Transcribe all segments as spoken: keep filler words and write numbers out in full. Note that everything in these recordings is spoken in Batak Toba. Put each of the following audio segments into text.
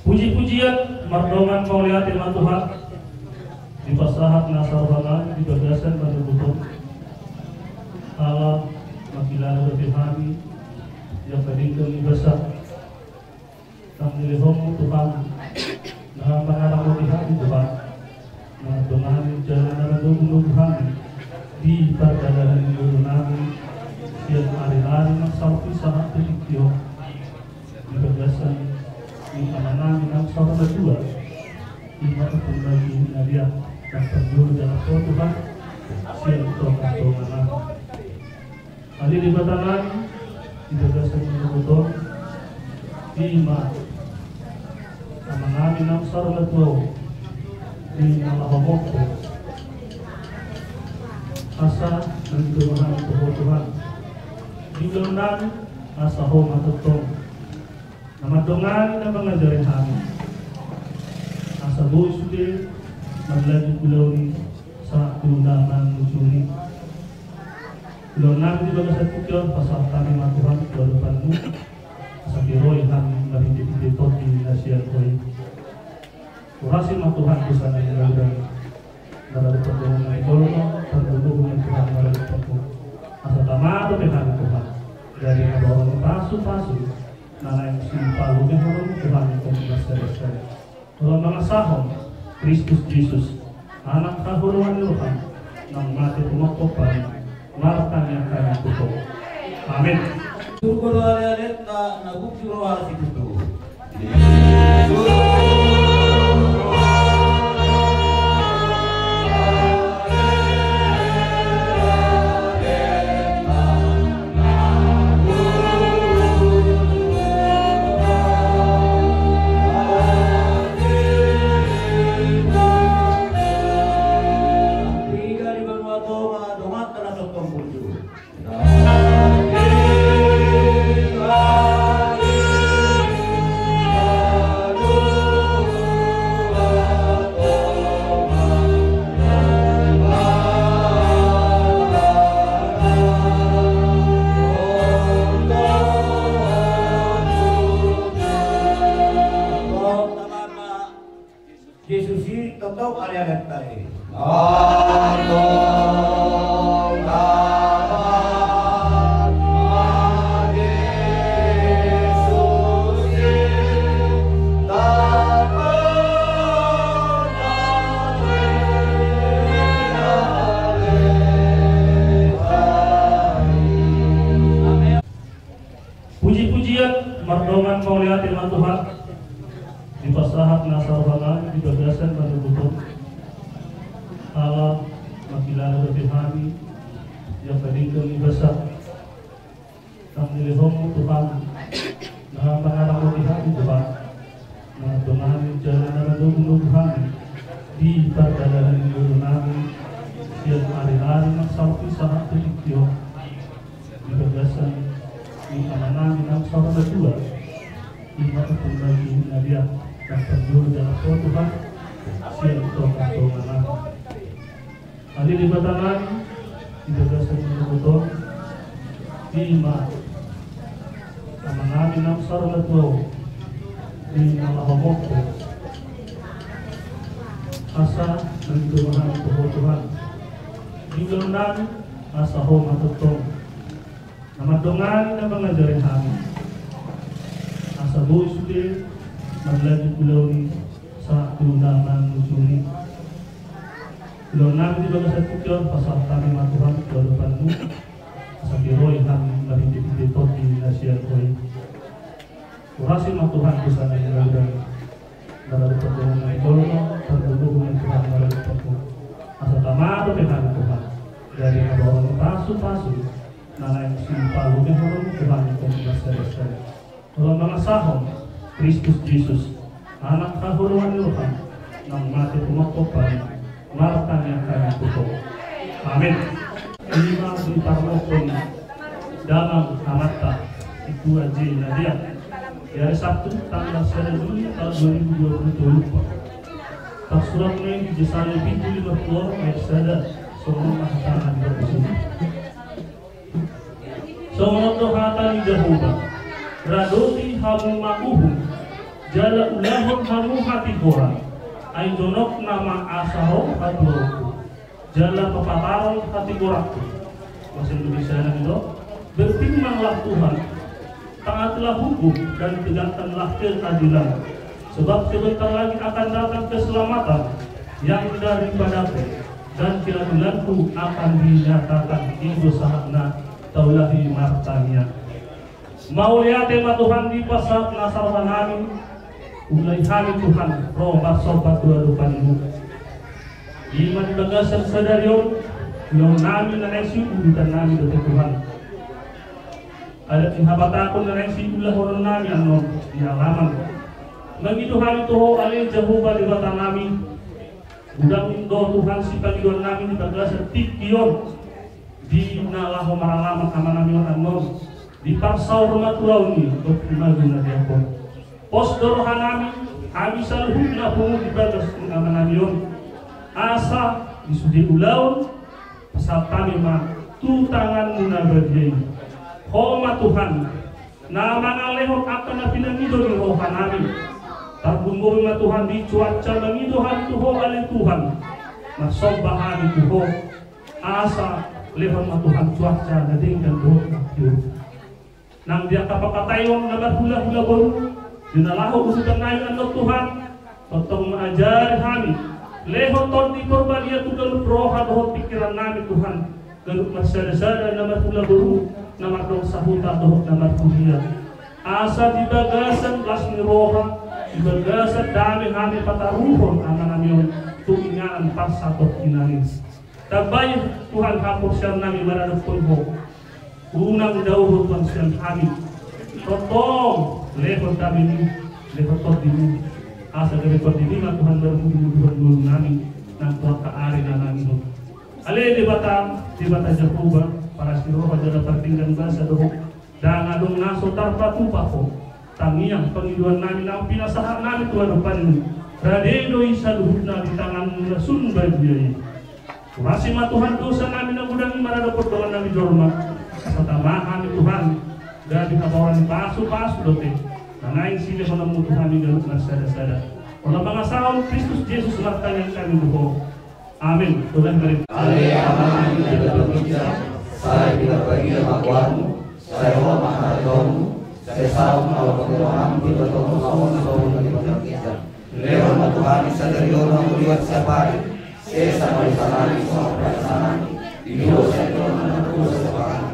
Puji-pujian mardongan mauliate ma Tuhan, dipasahat nasa roha nami di bagasan panoguton. Ala mangkilala dope hami, ia padenggan ni basa. Tangihonmu Tuhan, na mangaramoti hami Tuhan. Na dongani jala na manogunogu hami di pardalanan ni ngolu nami sian ari-ari nang salpu sahat tu tingki on. Di bagasan ni Ama nami na saur matua, ima Ompu nami Nadia, na parjolo jala ho Tuhan sian tonga-tonga nami. Ale Debata nami, di bagasan ni ngolu on, ima Ama nami na saur matua, ima laho mongko. Asa nang tu roham tu ho Tuhan. Di ngolu nami, asa ho ma tongtong na mandongani na mangajari hami. Asa boi sude marlanjut ulaon i sahat tu na mangujungi. Ulaon nami di bagasan tingki on pasahat hami ma Tuhan tu adopanmu. Asa biroi hami marhite-hite tondi na sian ho i. Hurasi ma Tuhan tu sana ni laudan. Maradophon dongan na di jolma, pargogoi ma Tuhan maradophon. Asa tama dope hami Tuhan. Dari habaon pasu-pasu. Na naeng sipalume hami Tuhan ingkon marsada-sada. Ro mangasahon Kristus Jesus, Anak haholongan ni roham, naung mate pamongkop hami, martangiang hami tu ho. Amen. Turgo do ale-alenta na bujur roha situtu. Jesus i tongtong ale-alenta i. Puji-pujian mardongan mauliate ma Tuhan, dipasahat nasa roha nami di bagasan panoguton. Ala mangkilala dope hami, ia padenggan ni basa. Tangihonmu Tuhan, na mangaramoti hami Tuhan. Na dongani jala na manogunogu hami di pardalanan ni ngolu nami sian ari-ari nang salpu sahat tu tingki on. Di bagasan ni Ama nami na saur matua, ima Ompu nami Nadia, na parjolo jala ho Tuhan sian tonga-tonga nami. Ale Debata nami, di bagasan ni ngolu on, ima Ama nami na saur matua, ima laho mongko. Asa nang tu roham tu ho Tuhan. Di ngolu nami, asa ho ma tongtong na mandongani na mangajari hami. Asa boi sude marlanjut ulaon i sahat tu na mangujungi. Ulaon nami di bagasan tingki on pasahat hami ma Tuhan tu adopanmu. Asa biroi hami marhite-hite tondi na sian ho i. Hurasi ma Tuhan tu sana ni laudan. Maradophon dongan na di jolma, pargogoi ma Tuhan maradophon. Asa tama dope hami Tuhan. Dari habaon pasu-pasu. Na naeng sipalume hami Tuhan ingkon marsada-sada. Ro mangasahon Kristus Jesus, Anak haholongan ni roham, naung mate pamongkop hami, martangiang hami tu ho. Amen. Ima di parmokon damang amanta, Itua J Nadia. Di ari Sabtu, tanggal sada Juli tahun dua ribu dua puluh tolu. Tarsurat ma i di Jesaya pitu lima puluh ayat sada, songon on ma hata na di bagasan i. Songon on do hata ni Jahowa, radopi hamu ma uhum, Jala ulahon hamu hatigoran, ai jonok nama asa ro hatuaonku. Jala papataron hatigoranku. Bahasa Indonesia na itu, berfirmanlah Tuhan, taatlah hukum dan tegakkanlah keadilan. Sebab sebentar lagi akan datang keselamatan yang daripadaku, dan keadilanku akan dinyatakan. I do sahatna. Taulahi martangiang. Mauliate ma Tuhan di pasahat na saroha nami. Ulahi hami Tuhan ro marsomba tu adopanMu. Ima di bagasan sadari on, ulaon nami na naeng siudutan nami dope Tuhan. Adat ni habatahon na naeng siulahonon nami annon di alaman. Mangido hami tu Ho ale Jahowa Debata nami. Godang do Tuhan sipangidoan nami di bagasan tingki on. Di na laho maralaman amanami on annon, diparsaor ma tu ulaonMi dohot imago na diapot. Pos do rohanami, hami saluhutna pungu di bagas ni amanami on. Asa di sude ulaon, pasahat hami ma tu tanganMu na badia i. Ho ma Tuhan, na mangalehon angka na pinangido ni rohanami. Targumgumi ma Tuhan di cuaca mangido hami tu Ho ale Tuhan. Marsomba hami tu Ho. Asa lehon ma Tuhan cuaca na denggan dohot na tiur. Nang di angka pangkataion na marhulahula boru, di na laho udutan nami annon Tuhan, tongtong ma ajari hami. Lehon Tondi Porbadia tu ganup roha dohot pingkiran nami Tuhan. Ganup marsadasada na marhula boru, na mardok sahuta dohot na markuliah. Asa di bagasan las ni roha, di bagasan dame hami pataruhon amanami on tu inganan parsatongkinan i. Tambai Tuhan haporseaon nami maradophon Ho. Unang dao Ho Tuhan sian hami. Tongtong lehon dameMi, lehon TondiMi. Asa gabe TondiMi ma Tuhan marmuduruduran ngolu nami nang tu angka ari na nangihon. Ale Debata, Debata Jahowa, parasi roha jala pardenggan basa do Ho. Ndang adong na so tarpatupa Ho. Tangiang pangidoan nami naung pinasahat nami tu adopanMu. Rade do i saluhutna di tanganMu na sun badia i. Urasi ma Tuhan dosa nami na godang i maradophon dongan nami jolma. Asa tama hami Tuhan, gabe habaoran ni pasupasu dope na naeng silehononMu tu hami ganup marsadasada. Olo mangasahon Kristus Jesus martangiang hami tu Ho. Amin. Tuhan beri. Ale Amanami na di banua ginjang, sai pinarbadia ma goarMu, sai ro ma harajaonMu, sai saut ma lomo ni rohaM di banua tonga on songon na di banua ginjang. Lehon ma tu hami sadari on hangoluan siapari, sesa ma dosa nami songon na sesa nami di dosa ni dongan na mardosa siapari.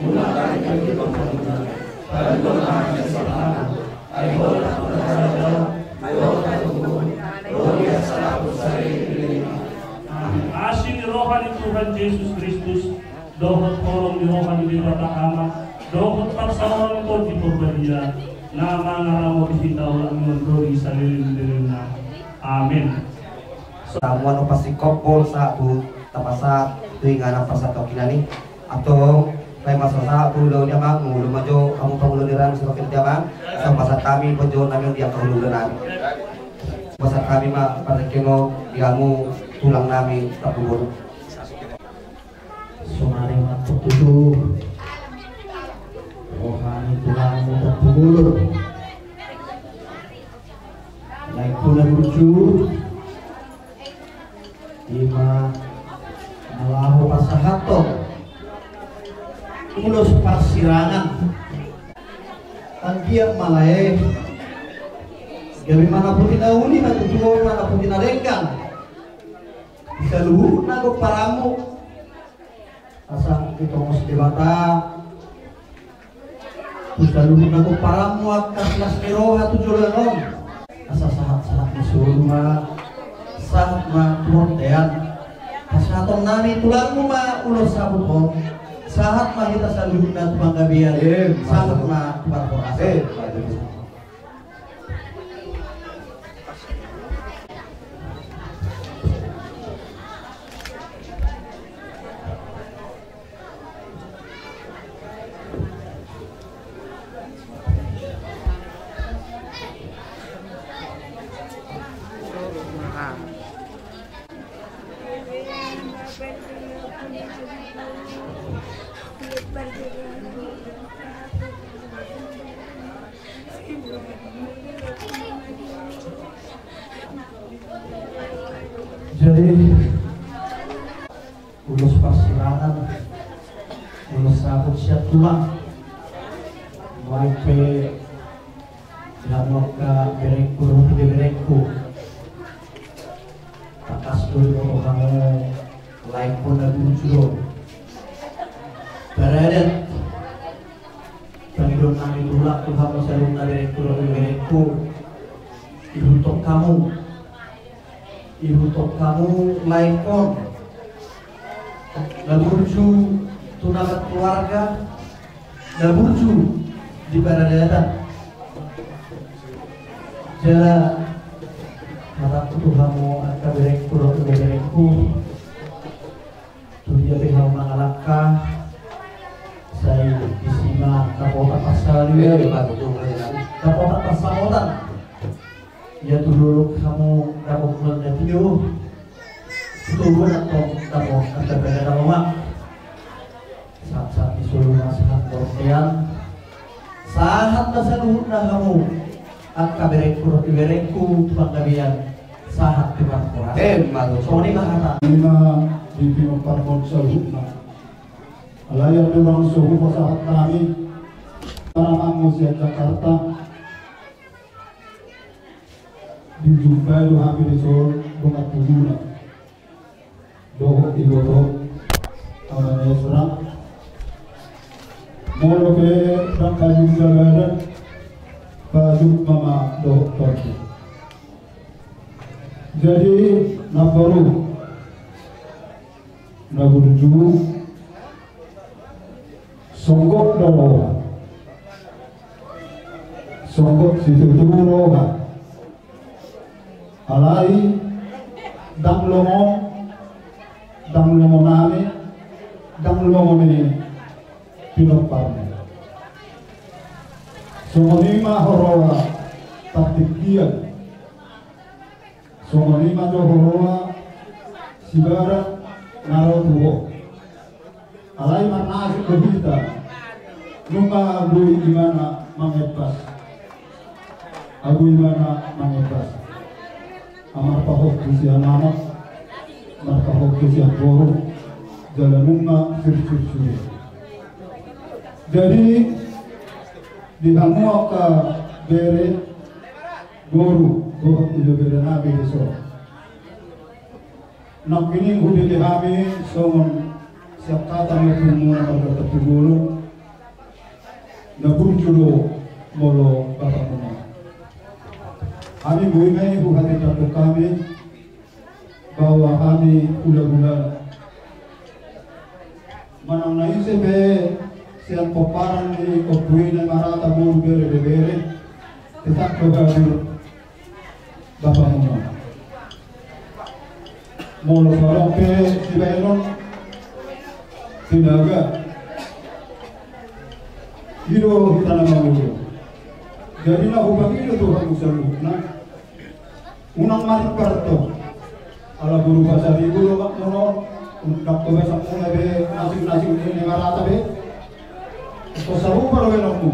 Unang tangkas hami di pangunjunan, tapi tolong ma hami sian si jahat. Ai Ho do harajaon, dohot hatoguon, dohot hasangapon saleleng ni lelengna. Amin. Asi ni roha ni Tuhan Jesus Kristus, dohot holong ni roha ni Debata Ama, dohot parsaoran ni Tondi Porbadia, na mangaramoti hita ulaon on ro di saleleng ni lelengna. Amin. Tamuan opas singkop bol sahat tu tapasahat tu inganan parsatongkinan i. Antong, baen ma sahat tu ulaon ni amang, molo ma jo hamu pangula ni roha, singkop ni amang. Asa pasahat hami panjouon nami on di angka hulahula nami. Pasahat hami ma partingkian on di hamu tulang nami Tampubolur. Sonari ma tutu roha ni tulangmu Tampubolur. Laengkuna burju, ima na laho pasahathon ulos parsirangan. Anggiat ma lae gabe manaputi na uli, manaputi na denggan di saluhut na gomparanmu. Asa ditongos Debata tu saluhut na gomparanmu angka las ni roha tu joloan on. Asa sahatsahat ni solu ma, sahat ma tu bontean. Pasahaton nami tulangmu ma ulos sahat on. Sahat ma hita saluhutna tu panggabean. Sahat ma tu parhorasan. Jadi, ulos parsirangan, ulos saput sian tulang. Baik pe di hamu angka berengku dohot ibeberengku. Tangkas do diboto hamu, laengkon na burju do. Baradat. Pangidoan nami tulang tu hamu saluhutna berengku dohot ibeberengku. Ihuthon hamu. Ihuthon hamu laengkon na burju tu na markeluarga, na burju di paradatan. Jala hatangku tu hamu angka berengku dohot ibeberengku. Tu dia pe hamu mangalangka, sai disi ma dapotan parsahalion. Iya, iya, Pak, betul, betul, betul. Dapotan parsamotan. Ia tu dolok hamu dapot ulaon na tio. Tu toruan antong dapot angka bagana lomak. Sahat-sahat ni solu ma sahat bortean. Sahat ma saluhutna hamu angka berengku dohot ibeberengku tu panggabean, sahat tu parhorasan. Emma tutu. Songon i ma hata. Ima di pinomparmon saluhutna. Alai andorang so hupasahat hami, paramangmu sian Jakarta. Dijumpai do hami dison dongan tubuna dohot iboto, Ama Esra. Molo pe ndang pajumpang badan, pajumpang ma dohot tondi. Jadi, namboru na burju, songgop do roha. Songgop situtu roha. Alai ndang lomo, ndang lomo nami, ndang lomo ni pinomparmu. Songon i ma huroha partingkian. Songon i ma do huroha sibarang na ro tu ho. Alai marnasib do hita, nunga boi ibana mangempas. Boi ibana mangempas. Marpahompu sian anak, marpahompu sian boru, jala nunga sirsir sude. Jadi, di hamu angka bere, boru, dohot ibebere nami dison. Nangkining hudengke hami songon sian hata ni ompungmuna marga Tampubolon, na burju do molo bapakmuna. Hami boi ma i huhatindangkon hami, bahwa hami hulahulana. Manang na ise pe sian pomparan ni ompu i na marata boru bere ibebere, tetap do hadir bapakmuna. Molo adong pe sibahenon sinaga, i do hita na mangolu. Jadi na hupangido tu hamu saluhutna, unang marimbar tong. Ala boru Pasaribu do bapakmuna on, ndang tu basamuna be nasing-nasing ni na marata be. Tong sarupa do bahenonmu.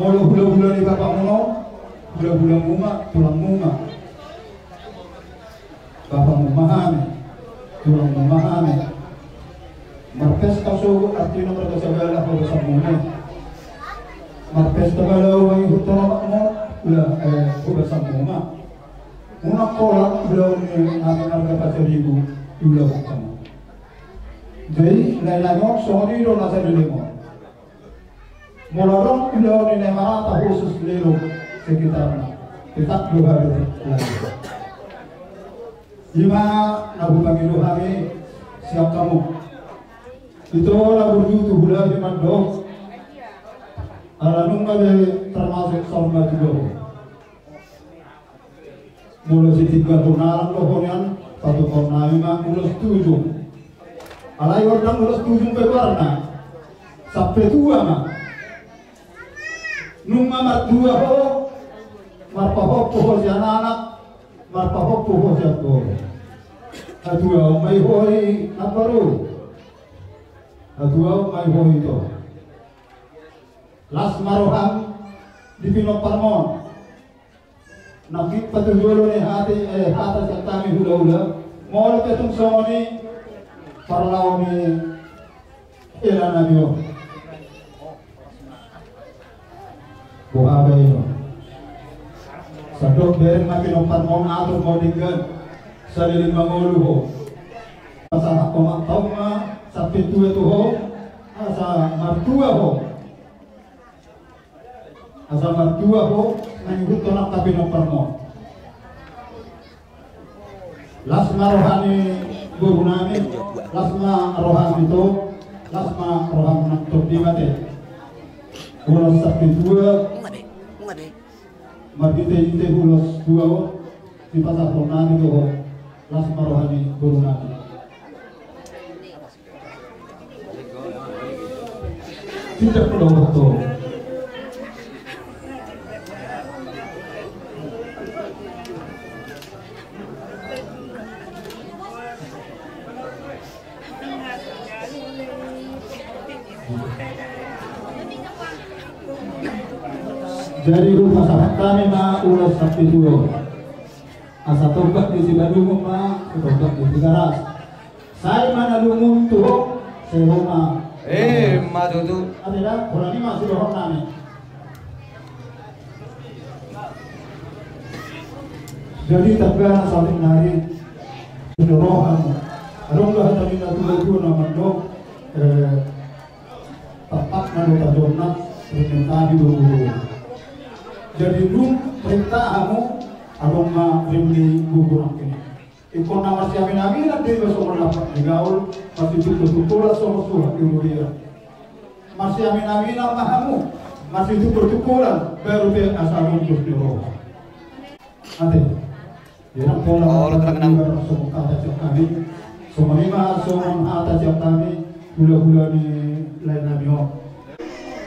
Molo hulahula ni bapakmuna on, hulahulamu ma, tulangmu ma. Bapakmu ma hami, tulangmu ma hami. Marpesta sogot artina marga Sabala, ho do samuna. Marpesta balaon ma i huta na bapakmu, ula, eh, ho do samuna. Unang pola ulaon ni hami marga Pasaribu, ulaon hamu. Jadi, lae-lae on songon i do na saleleng on. Molo adong ulaon ni na marata khusus leleng sekitarna, tetap do hadir lagi. I ma na hupangido hami sian hamu. Ito na burju tu hula i mandok. Ala nunga be termasuk saur matua ho. Molo sitinggal tu nalang do ho nian, patupaon nami ma ulos tujung. Alai ndang ulos tujung pe goarna. Sampe tua ma. Nunga martua ho, marpahompu ho sian anak, marpahompu ho sian boru. Hatuaon ma i ho i namboru. Hatuaon ma i ho i ito. Las ma roham di pinomparmon. Nangkin patujolo ni hata, eh, hata sian hami hulahula. Molo pe tung songon i parlao ni hela nami on. Boha baenon? Sandok bereng ma pinomparmon, atur ma on denggan. Saleleng mangolu ho. Pasahat ho ma, tau ma sampe tua tu ho. Asa martua ho. Asa martua ho, mangihuthon angka pinomparmon. Las ma roha ni boru nami, las ma roha ni to, las ma roha nang tondi ma te. Ulos sampe tua, marhite-hite ulos tua on, dipasahat nami tu ho, las ma roha ni boru nami. Tidak perlu waktu. Jadi, hupasahat hami ma ulos sampe tua. Asa tombak ni Simalungun ma, tombak ni Tigaras. Sai ma na lungun tu ho, sai ro ma. Eh, ma tutu. Ate da, holan i ma sidohonon nami. Jadi, tangkas saonari, sidohonon. Adong do hata ni na tua-tua na mandok, eh, Tapak na do tajonna, perintah di guru. Jadi dung perintah hamu, adong ma rim ni guru nangkin i. Ingkon na marsiaminaminan do iba songon lampak ni gaol, marsitungkol-tungkolan songon suhat di huria. Marsiaminaminan ma hamu, marsitungkol-tungkolan, baru pe asa lungkus ni roha. Ate. Ia nang pola. Oh, hata sian hami. Songon i ma songon hata sian hami, hula-hula ni lae nami on.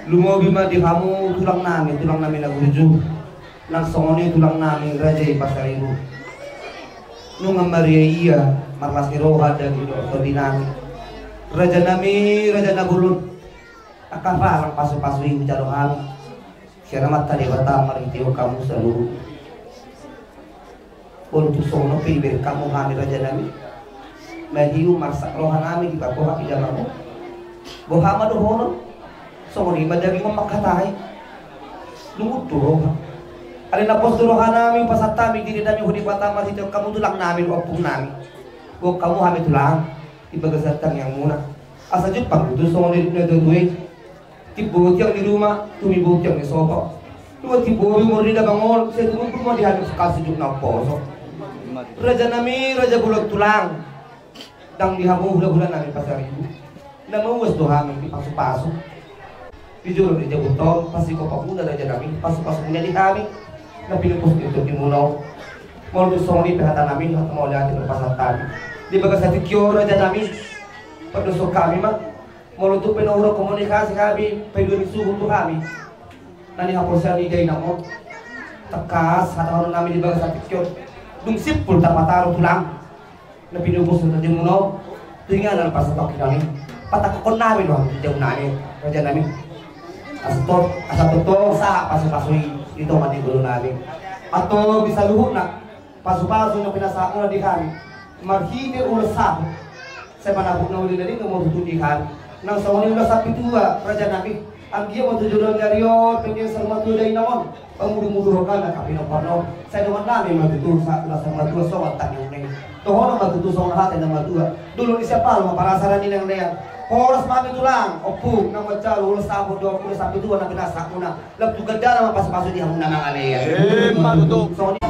Lumobi ma di hamu tulang nami, tulang nami na burju. Nang songon i tulang nami raja i Pasaribu. Nunga maria ia, marlas ni roha daging dohot tondi nami. Raja nami, raja na bolon. Angka ralang pasu-pasu i hujalo hami. Sian Amanta Debata marhitehon hamu saluhut. Molo tung songon on pe dibereng hamu hami raja nami, marhiu marsak roha nami dipaboa di damang on. Boha ma dohonon? Songon i ma daging on mangkatai. Lungun do roha. Alai na pos do roha nami, hupasahat hami diri nami tu Debata marhitehon hamu tulang nami dohot ompung nami. Boan hamu hami tulang di bagasan tangiangmuna. Asa jumpang tutu songon i na tutu i. Timbo tiang ni ruma, tumibo tiang ni sopo. Nunga timbo umur ni damang on, sai tumundung ma di hami sukal sijuk na umposo. Raja nami, raja bolon tulang. Ndang di hamu hula-hula nami Pasaribu. Na mauas do hami dipasu-pasu. Di jolo ni jabu on, pasikopanmuna raja nami, pasu-pasumuna di hami. Na pinupos ni tondimuna on. Molo tung songon i pe hata nami, hata mauliate do pasahat hami. Di bagasan tingki on raja nami, pandoshon hami ma. Molo tung pe na hurang komunikasi hami, paidua ni suhut tu hami. Na nihaporseaon ni dainang on. Tangkas, hatahonon nami di bagasan tingki on. Dung simpul tapataru tulang. Na pinupos ni tondimuna on. Tu inganan pasahat hami. Patangkokhon nami do hami, tu jabu nami, raja nami. Asa to, asa tongtong sahat pasu-pasu i, di tonga ni ngolu nami. Antong di saluhutna. Pasu-pasu na pinasahatmuna di hami. Marhite ulos saput. Sai manabut na uli na denggan ma tutu di hami. Nang songon i ulos sampe tua, raja nami. Anggiat ma tu joloan ni ari on, pengge saur matua dainang on. Pamudu-muduhon hami angka pinomparna on. Sai dongan nami ma tutu, sahat tu na saur matua songon tangiangna i. Dohonon ma tutu songon hata ni na matua. Dolok ni siapari ma parasaran ni na lean. Horas ma hami tulang, ompung, na manjalo ulos saput dohot ulos sampe tua na pinasahatmuna. Lam tu gandana ma pasu-pasu di hamu na mangalean. Emma tutu. Songon i.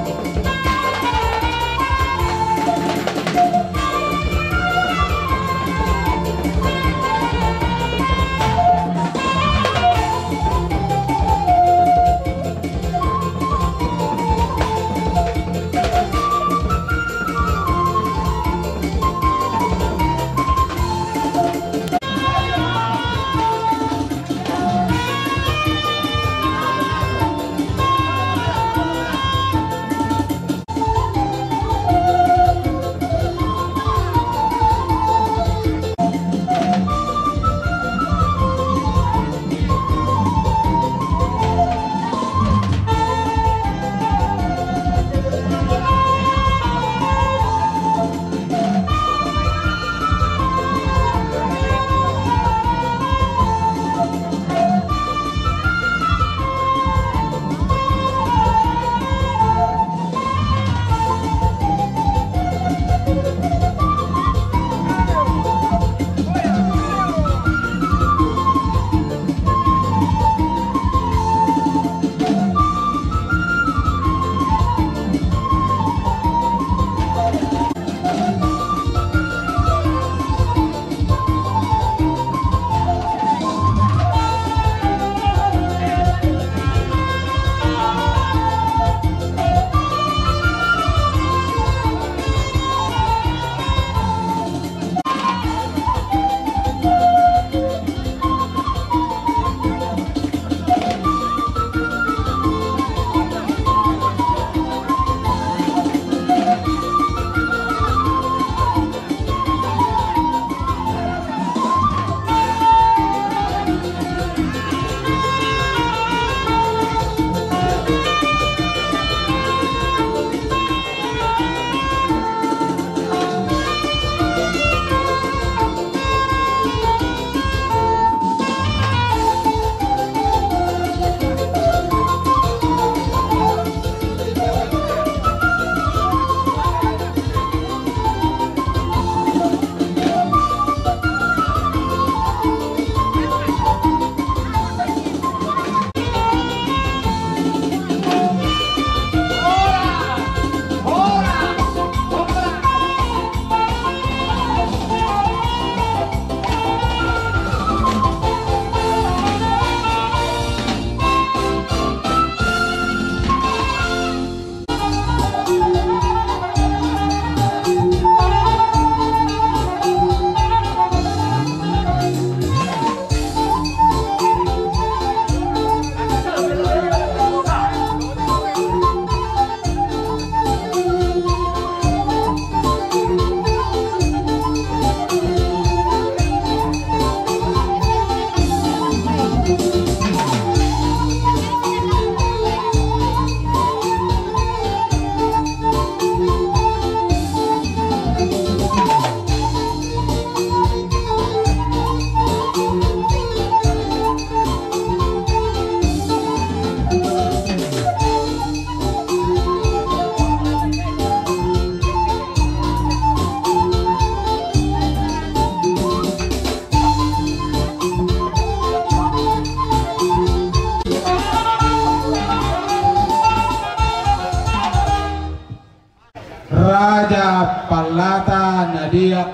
Raja Pallata na deak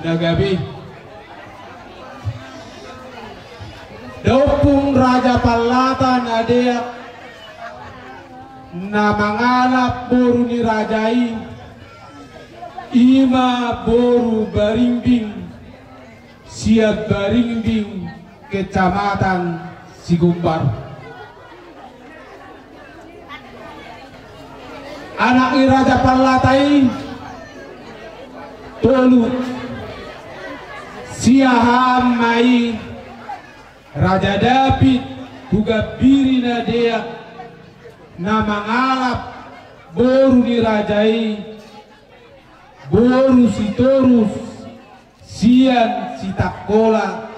na gabe. Daompung Raja Pallata na deak na mangalap boru ni raja i, i ma boru Baringbing sian Baringbing, Kecamatan Sigumpar. Anak ni Raja Pallata i tolu. Siahaan ma i Raja David Hugambiri na deak na mangalap boru ni raja i, boru Sitorus sian Sitangkola.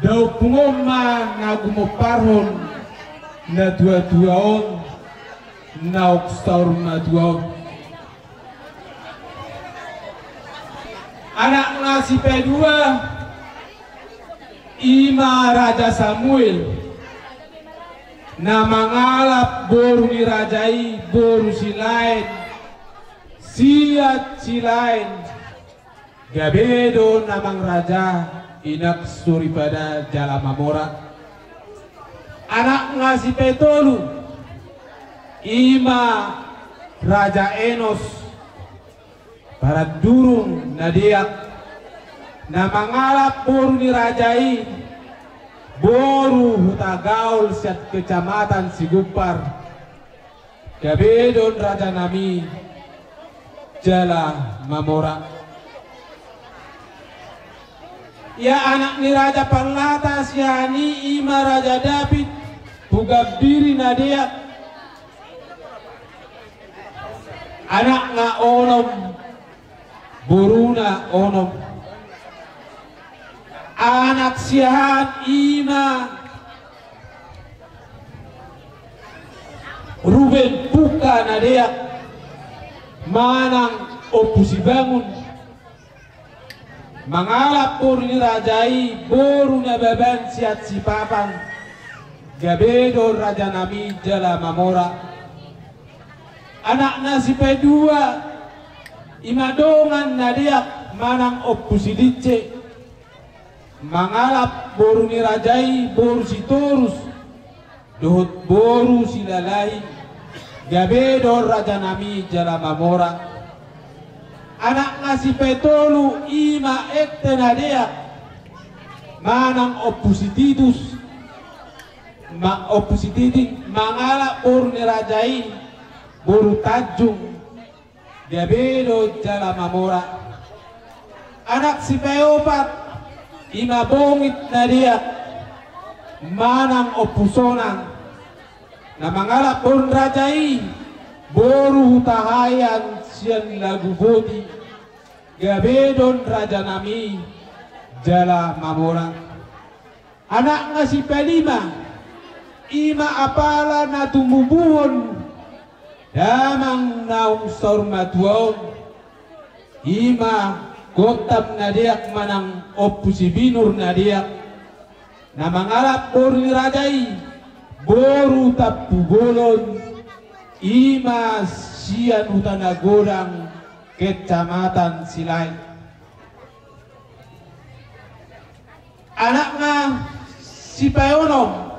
Daompung on ma na gumomparhon na tuatua on, naung saur matua on. Anak na sipaidua i ma Raja Samuel na mangalap boru ni raja i, boru Silaen sian Silaen. Gabe do amang raja, inang soripada jala mamora. Anak na sipaitolu i ma Raja Enos Parandurung na deak na mangalap boru ni raja i, boru Hutagaol sian Kecamatan Sigumpar. Gabe do on raja nami jala mamora. Ia anak ni Raja Pallata sian i i ma Raja David Hugambiri na deak. Anakna onom, boruna onom. Anak siahaan i ma Ruben Pungka na deak manang Ompu Sibangun. Mangalap boru ni raja i boru Nababan sian Sipapan. Gabe do on raja nami jala mamora. Anak na sipaidua i ma Dongan na deak manang Ompu Silince. Mangalap boru ni raja i boru Sitorus dohot boru Silalahi. Gabe do on raja nami jala mamora. Anak na sipaitolu i ma Ente na deak manang Ompu Sititus. Ma-, Ompu Sititus mangalap boru ni raja i boru Tanjung. Gabe do on jala mamora. Anak sipaiopat i ma Bongit na deak manang Ompu Sonang. Na mangalap boru ni raja i boru Hutahaean sian Laguboti. Gabe do on raja nami jala mamora. Anak na sipalima i ma apala na tumubuhon damang naung saur matua on, i ma Gontam na deak manang Ompu Sibinur na deak. Na mangalap boru ni raja i boru Tampubolon, i ma sian Hutanagodang, Kecamatan Silaen. Anak na sipaonom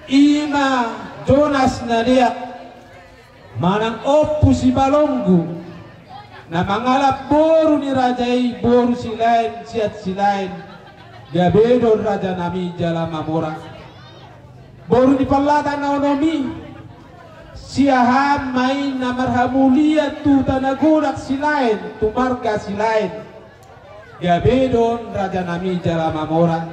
i ma Jonas na deak manang Ompu Sipalonggu. Na mangalap boru ni raja i boru Silaen sian Silaen. Gabe do on raja nami jala mamora. Boru ni Pallata na onom i, siahaan ma i na marhamulian tu Hutanagodang Silaen, tu marga Silaen. Gabe do on raja nami jala mamora.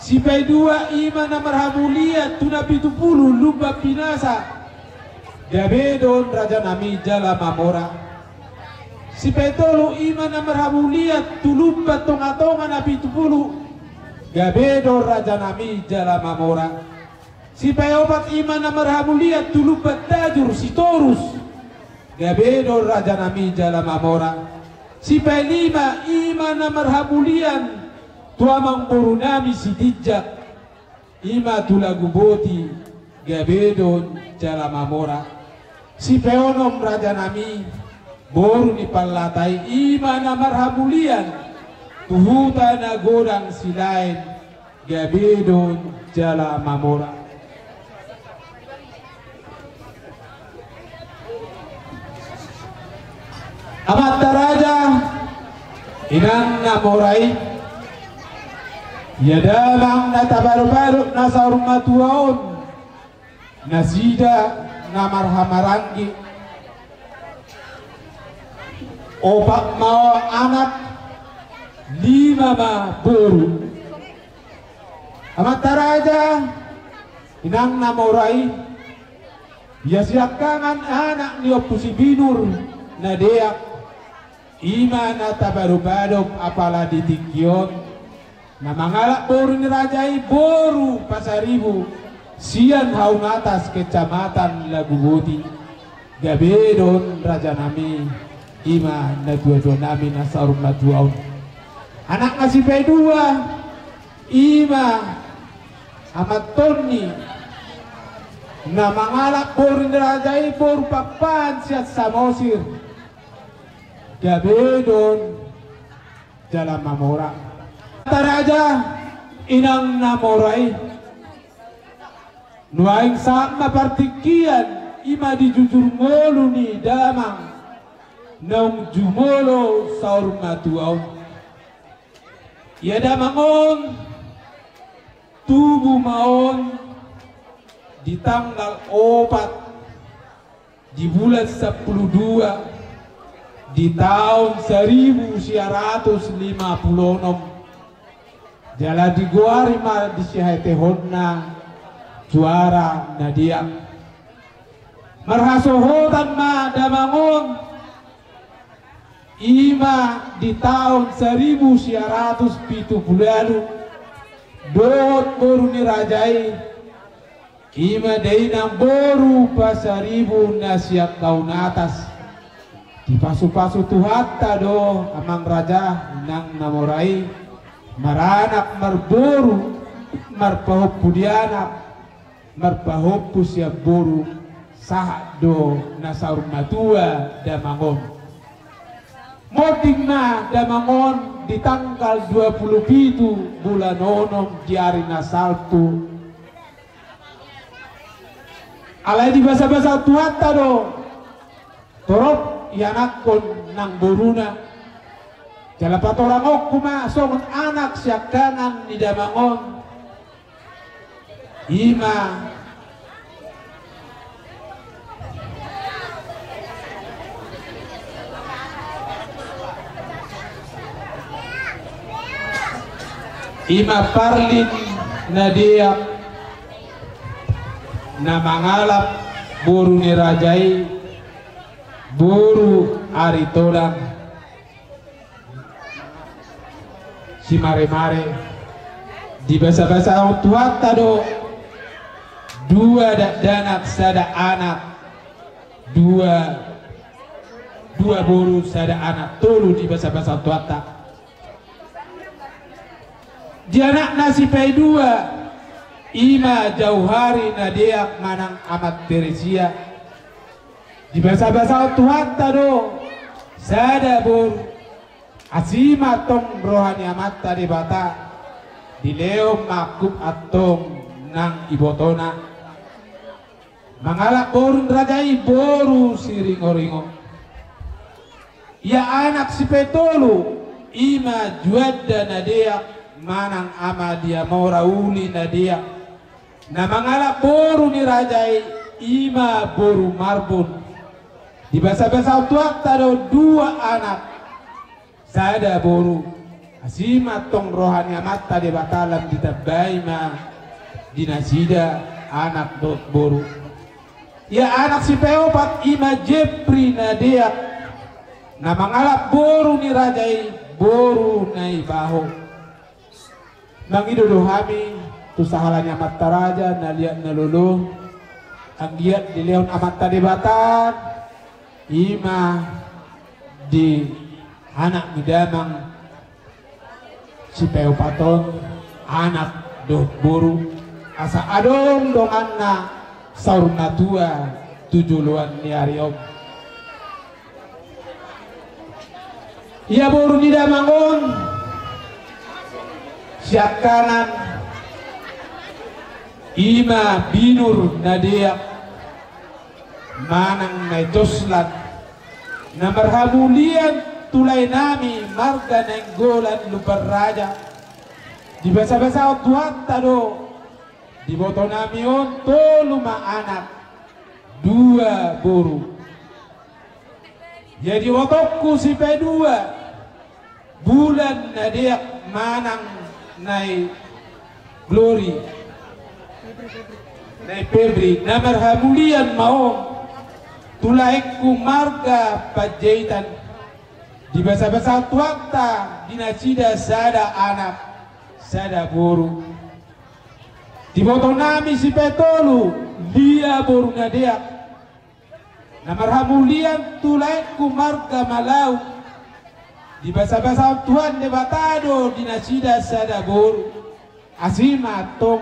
Sipaidua i ma na marhamulian tu Napitupulu Lumban Pinasa. Gabe do on raja nami jala mamora. Sipaitolu i ma na marhamulian tu Lumban Tongatonga Napitupulu. Gabe do on raja nami jala mamora. Sipaiopat i ma na marhamulian tu Lumban Tajur Sitorus. Gabe do on raja nami jala mamora. Sipailima i ma na marhamulian tu amangboru nami Sitinjak, i ma tu Laguboti. Gabe do on jala mamora. Sipaonom rajanami, boru ni Pallata i, i ma na marhamulian tu huta na godang Silaen, gabe do jala mamora. Amanta raja, inang na mora i, ia damang na tabadobado na saur matua on, nasida na marhahamaranggi, opat ma anak, lima ma boru. Amanta raja, inang na mora i, ia siangkangan anak ni Ompu Sibinur na deak, i ma na tabadobado apala di tingki on, na mangalap boru ni raja i boru Pasaribu sian Haunatas, Kecamatan Laguboti, gabe do on rajanami, i ma natuatuanami na saur matua on. Anak na sipaidua, i ma amantoni na mangalap boru ni raja i boru Pakpahan sian Samosir, gabe do on jala mamora. Amanta raja, inang na mora i, nuaeng sahat ma partingkian, i ma di jujur ngolu ni damang naung jumolo saur matua on. Ia damang on tubu ma on di tanggal opat di bulan sampulu dua di taon saribu sia ratus lima pulu onom, jala digoari ma di sihaetehonna Juara na deak. Marhasohotan ma damang on, i ma di taon saribu sia ratus pitu pulu ualu, dohot boru ni raja i, i ma dainang boru Pasaribu na sian Haunatas. Dipasupasu Tuhanta do, amang raja, inang na mora i, maranak marboru, marpahompu di anak, marpahompu sian boru, sahat do na saur matua damang on. Monding ma damang on di tanggal dua pulu pitu bulan onom di ari na salpu. Alai dibasabasa Tuhanta do torop ianakhon nang boruna. Jala patorangonku ma songon anak siangkangan ni damang on, i ma, i ma Parlin na deak, na mangalap boru ni raja i boru Aritonang Simaremare. Dibasabasahon Tuhanta do dua dakdanak sada anak, dua, dua boru sada anak, tolu dibasabasahon Tuhanta. Di anakna sipaidua, i ma Jauhari na deak manang Amanta Teresia. Dibasabasahon Tuhanta do sada boru. Asi ma antong roha ni Amanta Debata, dilehon ma angkup antong nang ibotona. Mangalap boru ni raja i boru Siringoringo. Ia anak sipaitolu, i ma Juanda na deak manang Ama Diamora Uli na deak, na mangalap boru ni raja i, i ma boru Marbun. Dibasabasahon Tuhanta do dua anak sada boru. Asi ma antong roha ni Amanta Debata lam ditambai ma di nasida anak dohot boru. Ia anak sipaopat i ma Jepri na deak, na mangalap boru ni raja i boru Naibaho. Mangido do hami tu sahala ni amanta raja na liat na lolo, anggiat dilehon Amanta Debata, i ma di anak ni damang sipaopat on, anak dohot boru, asa adong donganna saur matua tu joloan ni ari on. Ia boru ni damang on sian kanan, i ma Binur na Deak manang Nai Joslan, na marhamulian tu laenami marga Nainggolan Lumban Raja. Dibasabasahon Tuhanta do di ibotonami on tolu ma anak, dua boru. Ia di ibotongku sipaidua, Bulan na Deak manang Nai Glory, Nai Febri, na marhamulian ma on tu laengku marga Panjaitan. Dibasabasahon Tuhanta di nasida sada anak, sada boru. Di ibotonami sipaitolu, Lia boru na Deak, na marhamulian tu laengku marga Malau. Dibasabasahon Tuhan Debata do di nasida sada boru. Asi ma antong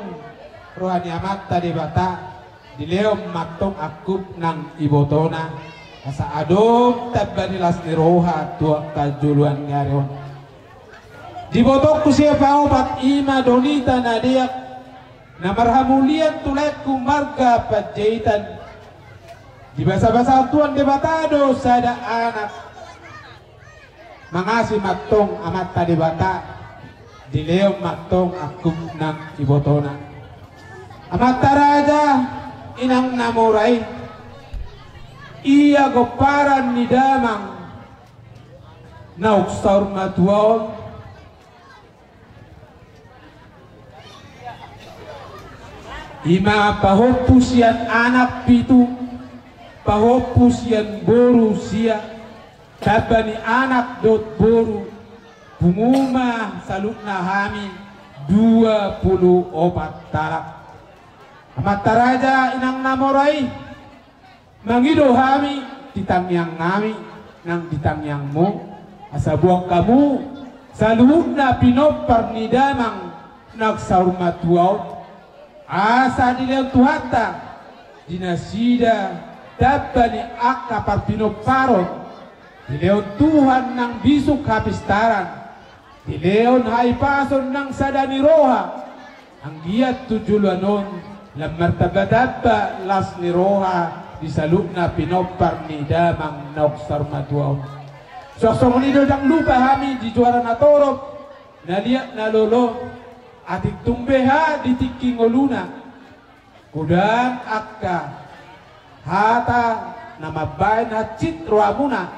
roha ni Amanta Debata, dilehon ma antong angkup nang ibotona, asa adong tamba ni las ni roha tu angka joloan ni ari on. Di ibotongku sipaopat, i ma Donita na Deak, na marhamulian tu laengku marga Panjaitan. Dibasabasahon Tuhan Debata do sada anak. Mangasi ma antong Amanta Debata, dilehon ma antong angkup nang ibotona. Amanta raja, inang na mora i, ia gomparan ni damang naung saur matua on, i ma pahompu sian anak pitu, pahompu sian boru sia, tamba ni anak dohot boru, pungu ma saluhutna hami dua pulu opat halak. Amanta raja, inang na mora i, mangido hami di tangiangnami nang di tangiangmu, asa boan hamu saluhutna pinompar ni damang naung saur matua on, asa dilehon Tuhanta di nasida tamba ni angka parpinomparon, dilehon Tuhan nang bisuk hapistaran, dilehon hahipason nang sada ni roha, anggiat tu joloan on lam martambatamba las ni roha di saluhutna pinompar ni damang naung saur matua on. Suang songon i do, ndang lupa hami di juara na torop, na liat na lolo, atik tung beha di tingki ngoluna. Godang angka hata na mambahen hansit rohamuna,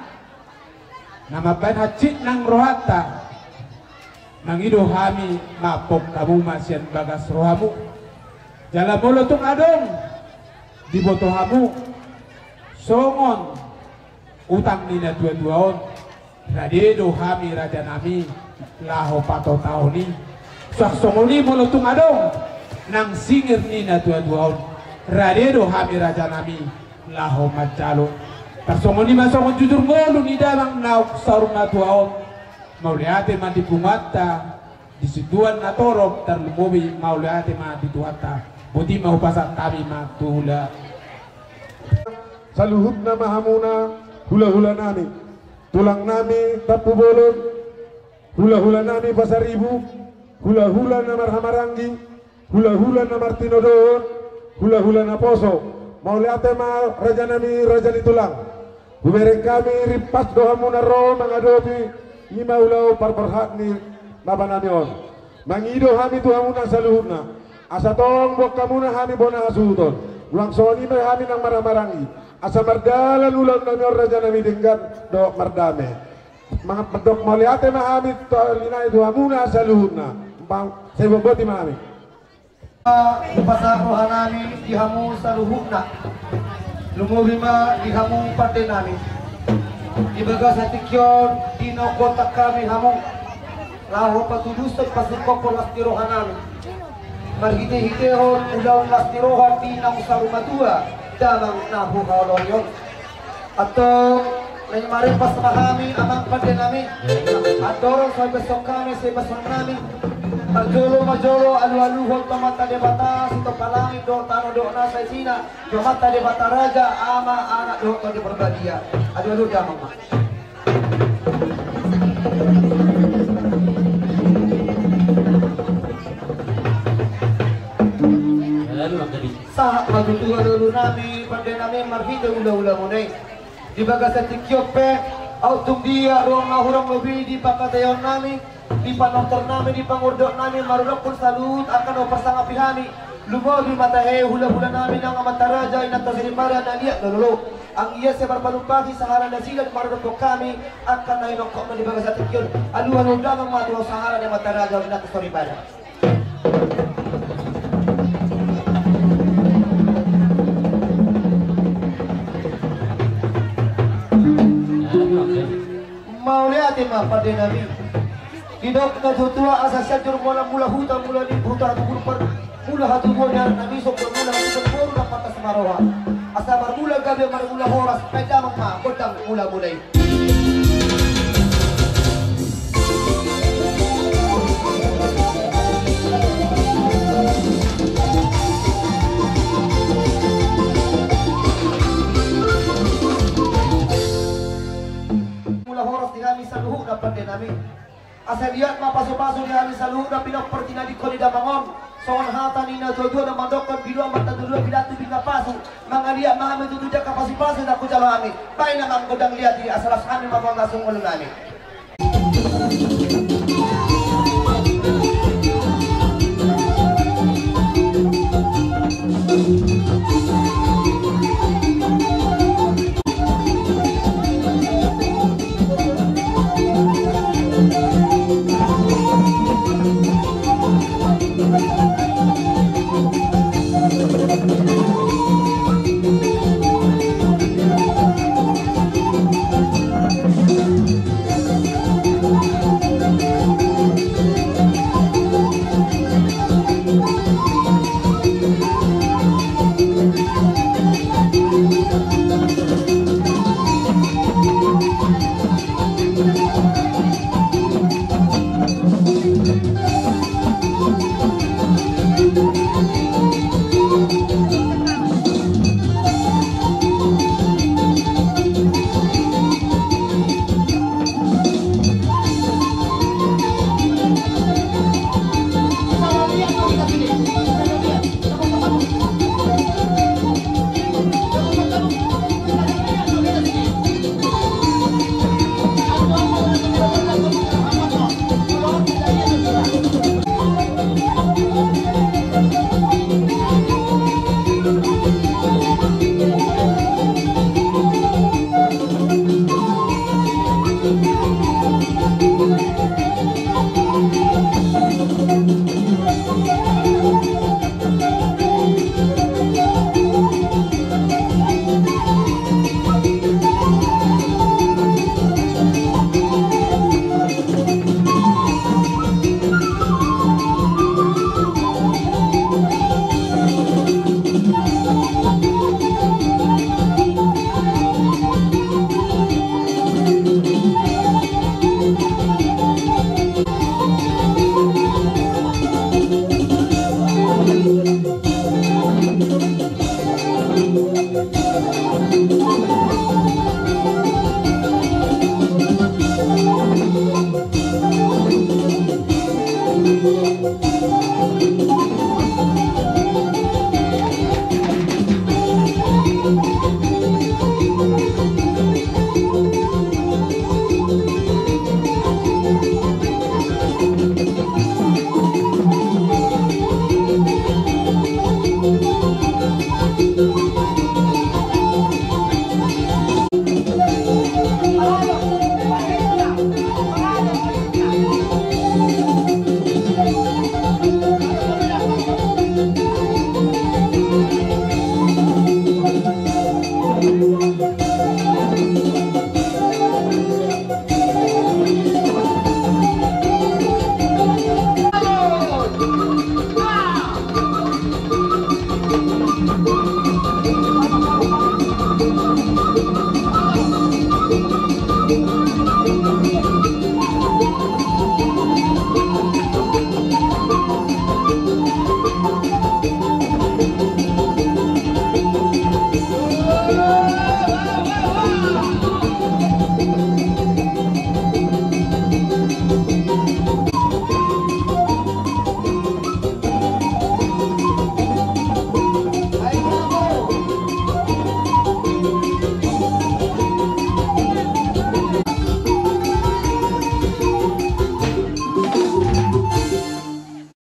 na mambahen hansit nang rohanta, mangido hami, maaphon hamu ma sian bagas rohamu. Jala molo tung adong diboto hamu songon utang ni natuatua on, rade do hami rajanami laho patotahon i. Suang songon i molo tung adong nang singir ni natuatua on, rade do hami rajanami laho manjalo. Tarsongon i ma songon jujur ngolu ni damang naung saur matua on, mauliate ma di punguanta di situan na torop, tarlumobi mauliate ma di Tuhanta. Boti ma hupasahat hami ma tu hula. Saluhutna ma hamuna hulahulanami, tulangnami Tampubolon, hulahulanami Pasaribu, hulahula na marhahamaranggi, hulahula na martinodohon, hulahula naposo. Mauliate ma rajanami, raja ni tulang. Hubereng hami rimpas do hamuna ro mangadopi i ma ulaon parborhat ni bapanami on. Mangido hami tu hamuna saluhutna, asa tong boan hamuna hami bona hasuhuton. Ulang songon i ma hami nang marhahamaranggi, asa mardalan ulaonnami on rajanami denggan dohot mardame. Mandok mauliate ma hami tu hamuna saluhutna. Bang, sai boti ma hami. Hupasahat rohanami di hamu saluhutna, lumobi ma di hamu pandenami. Di bagasan tingki on, di na hugontang hami hamu laho patudushon pasingkophon las ni rohanami, marhitehitehon ulaon las ni roha di naung saur matua damang na huhaholongi on. Antong naeng marempas ma hami, amang pandenami. Andorang so ibason hami sibasanonnami, Parjolo ma jolo alualuhon tu Amanta Debata, sitompa langit dohot tano dohot nasa isina, tu Amanta Debata Raja, Ama, Anak dohot Tondi Porbadia. Alualuhon damang ma. Sahat ma tutu alualuhon nami, pande nami, marhite ulaula muna i. Di bagasan tingki on pe, aut tung dia ruang na hurang lobi di pangkataion nami, di panortor nami, di pangurdot nami, marudokkon saluhut angka na huparsangapi hami, lumobi ma tahe hulahula nami nang amanta raja, inanta soripada na liat na lolo. Anggiat sai marpanumpahi sahala nasida marudokkon hami angka na hinongkokna di bagasan tingki on. Alualuhon damang ma tu sahala ni amanta raja, inanta soripada. Mauliate ma pande nami. Didok natuatua, asa Sianjur Mola mula huta, mula ni huta hatubuan, mula hatubuan ni anak nami, songon mula hatubuan boru na pantas maroha. Asa marmula gabe, marmula horas, baen damang ma gondang mula-mula i. Mula horas di hami saluhutna pande nami. Asa liat ma pasupasu di hami saluhutna, pinompar tinadingkon di damang on. Songon hata ni natuatua na mandokkon, binuang martandulua, bilantu binga pasu. Mangaliat ma hami tutu di angka pasupasu na hujalo hami. Baen damang gondang liat i, asa las hami mamboan gasung ulu nami.